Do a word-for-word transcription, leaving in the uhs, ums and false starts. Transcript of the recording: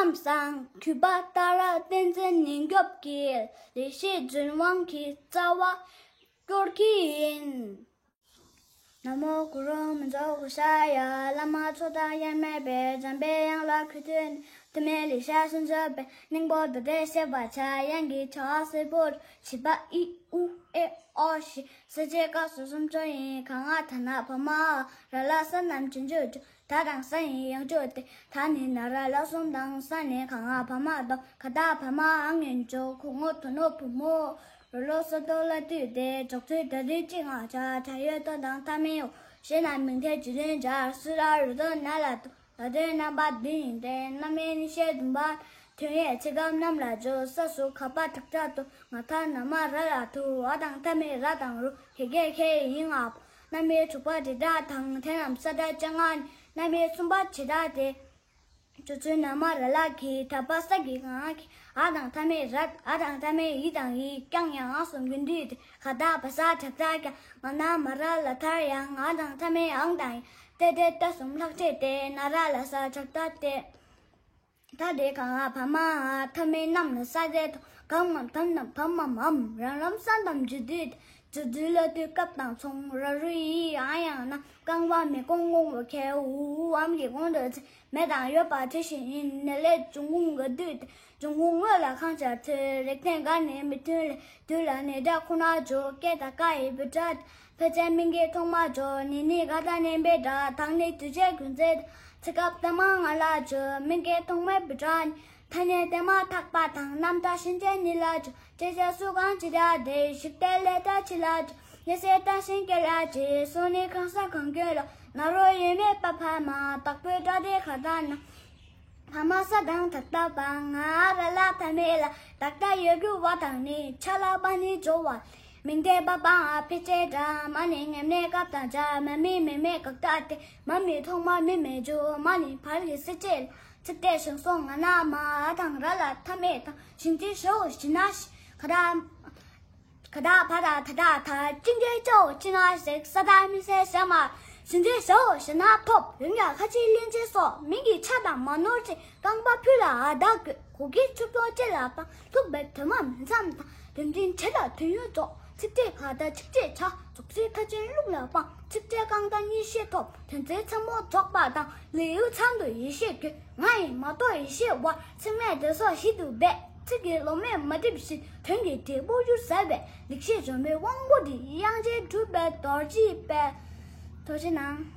ལམ་བཟང་གུས་པ་ལྟར་བསྟན་འཛིན་ཉིན་སྐྱོབ་ཀྱི། ལེགས་བཤད་རྫུན་དབང་གི་རྩ་བ་སྐྱོར་གྱི་ཡིན། ན་མོ་གུ་རུ་མི་འཇོག་གུ་ཤ་ཡ། བླ་མ་མཚོ་དང་དབྱེར་མེད་པའི། འཇམ་པའི་དབྱངས་ལ་གུས་བཏུད། ཐུགས་མཉེས་ལེགས་བཤད་སུམ་ཅུ་པའི། སྙིང་པོ་མདོ་སྡེ་བཤད་པར་བྱ། དབྱངས་ཀྱི་བྱ་བ་སེར་པོར། བྱིས་པ་ཨི་ཨུ་ཨེ་ཨོ་བཞི། ས་བཅད་སྐབས་སུ་སུམ་ཅུ་ཡིན། ག་ང་ད་ན་བ་མ་འ། ར་ལ་ས་རྣམས་རྗེས་འཇུག་བཅུ། ད་དང་ས་ཡིན་ཡང་བཅུ་སྟེ། ད་ནི་ན་ར་ལ་གསུམ་དང་། ས་ནི་ག་ང་བ་མ་དང་། ག་ད་བ་མ་འ་ཡིན་བཅུ། གུ་ངོ་དོ་ནོ་བུ་མོ། རོ་ལོ་སོ་དོ་ལ་བཏུད་དེ། འཇོག་ཚུལ་ད་རེས་ཅི་ང་བྱ། བྱ་ཡོད་དོ་དང་ཐ་མའི་འོ། ཞེས་ན་མིང་མཐའི་རྗེས་ལུས་སྦྱར། སུ་ར་རུ་དོ་ན་ལ་དོ། ལ་དོའི་རྣམ་པ་བདུན་ཡིན་ཏེ། རྣམ་དབྱེ་ཉི་ཤུ་བདུན་པ། དོན་ཡོད་ཚེ་སྐབས་རྣམས་ལ་བརྗོད། ས་སུ་ག་པ་དྲག་དྲག་ཏུ། ང་ད་ན་མ་ར་ལ་དུ། འ་དང་མཐའ་མེད་ར་དང་རུ། ག་ག་ག་ཡིན་ང་། རྣམ་དབྱེ་དྲུག་པ་དྲི་དྲག་དང་། དེ་རྣམས་ས་དྲག་ཅན་ལྔ་ནི། རྣམ་དབྱེ་གསུམ་པ་བྱེ་བྲག་སྟེ། སྤྱོད་ཚུལ་ན་མ་ར་ལ་གི། དྲག་པ་ས་གི་ག་ང་གི། འ་དང་མཐའ་མེད་ར། འ་དང་མཐའ་མེད་འི་དང་འི། རྐྱང་ཡང་འ་གསུམ་གྱི་འདུས་ཏེ། ག་ད་བ་ས་དྲག་དྲག་ཀྱང་། ང་ན་མ་ར་ལ་མཐར་ཡང་། འ་དང་མཐའ་མེད་འང་དང་ཡང་། ཏེ་ཏེ་ཏ་གསུམ་ལྷག་བཅས་ཏེ། ན་ར་ལ་ས་དྲག་དྲག་སྟེ། ད་དེ་ག་ང་བ་མ་འ། མཐའ་མེད་རྣམས་ལ་ས་ཟེར་དོ། གང་མམ་དམ་དམ་བམ་མམ་འམ། རང་ལམ་ས་དམ་རྒྱུ་དུས་ཏེ། རྒྱུ་དུས་ལ་དུས་སྐབས་དང་མཚུངས། ར་རུ་ཡི་འ་ཡང་ན། རྐང་པ་མེ་ཀོང་ཀོང་བ་གའི་འུ་འུ་འམ་གྱི་གོང་དུ་ཚེ། མེ་དང་ཡོད་པ་དེ་བཞིན་ཡིན། ནས་ལས་འབྱུང་ཁུངས་ག་དུས་ཏེ། འབྱུང་ཁུངས་དངོས་ལ་གང་སྦྱར་ཚེ། རིགས་མཐུན་ག་ནས་མི་མཐུན་ལས། དུས་ལ་ནས་སྒྲ་ཁོ་ན་སྦྱོར། སྐད་དང་ཀ་ཡི་བུ་སྒྲ། ཕལ་ཆེར་མིང་གི་ཐོག་མ་སྦྱོར། ནི་ནི་ག་ད་ནས་པའི་སྒྲ། དང་ནི་དུས་བཅད་རྒྱུན་ཚད། ཚེ་སྐབས་ཐ་མ་ང་ལ་སྦྱོར། མིང་གི་ཐོག་མའི་བུ་སྒྲ་ནི། ཐ་སྙད་དེ་མ་ཐག་པ་དང་། རྣམ་གྲངས་གཞན་ཅན་ཉིད་ལ་སྦྱོར། ཅེས་བྱ་སུ་གང་ཇི་ལྟར་དེ། ཞིག་སྟེ་ལས་སྒྲ་ཇི་ལ་སྦྱོར། ཉི་ཟེར་སྒྲ་གཞན་སྐད་ལ་སྦྱར། སོ་ནི་གང་ས་གང་ཁྱོད་ལ། ན་རོ་ཡོད་མེད་པ་བ་མ། བདག་པོའི་སྒྲ་དེ་ག་ད་ན། བ་མ་ས་དང་དྲག་མཐའ་བ། ང་འ་ར་ལ་མཐའ་མེད་ལ། དྲག་མཐའ་ཡོད་རྒྱུ་བ་དང་ནི། ཆ་ལ་བ་ནི་སྦྱོར་བ། མིང་མཐའི་བ་བ་འ་ཕལ་ཆེར་འདྲ། མ་ནི་ངེས་མེད་སྐབས་དང་སྦྱར། མ་མི་མེ་མེད་དགག་སྒྲ་སྟེ། མ་མི་ཐོག་མ་མི་མེད་རྒྱུ། མ་ནི་བར་གྱི་ས་བཅད་ལ། ཚིག་ཕྲད་ཞིང་སོགས་ང་ན་མ། འ་དང་ར་ལ་མཐའ་མེད་དང་། ཞིང་ཆེན་ཞོ་ཞི་ན་ཞི། ག་ད། ག་ད་བ་ད་ད་ད་ད། ཅི་འདྲའི་ཅོ་ཅི་ན་ཞིག་ས་ད་མི་སེ་ས་མ། ཞིང་ཆེན་ཞོ་ཞི་ན་ཐོབ། རིང་ཡ་ཁ་ཆེ་ལེན་ཅེ་སོགས། མིང་གི་ཆ་དང་མ་ནོར་ཅིག་རྐང་པ་ཕུ་ལ་འ་ད་གོ། གོ་གི་ཆུ་ཐོག་ཅེ་ལ་པ། ཐུག་པའི་དོན་མ་མིན་ཙམ་དང་། དོན་མཐུན་བྱེད་ལ་དོན་ཡོད་རྫོགས། ཚིག་ཕྲད་ག་ད་ཚིག་ཕྲད་བྱ། རྫོགས་ཚིག་མཐའ་ཅན་ལུགས་ལ་སྤང་། ཚིག་ཕྲད་རྐང་དང་གཉིས་ཤེས་ཐོབ། དོན་ཚན་ཚང་མོ་རྫོགས་པ་དང་། ལེའུ་ཚང་དུ་ཡེ་ཤེས་དགོས། ང་ཡི་མ་གཏོགས་ཡེ་ཤེས་བར། ཚིག་མེད་བདེ་སོགས་ཞིག་ཏུ་སྦས། ཚིག་གི་ལོ་མས་མ་བསྒྲིབས་ཤིང་། དོན་གྱི་འབྲས་བུ་གཡུར་ཟད་པའི། ལེགས་བཤད་སྒྲོན་མེའི་དབང་པོ་འདི། དབྱངས་ཅན་གྲུབ་པའི་རྡོ་རྗེའི་དཔལ། རྡོ་རྗེ་ནང་།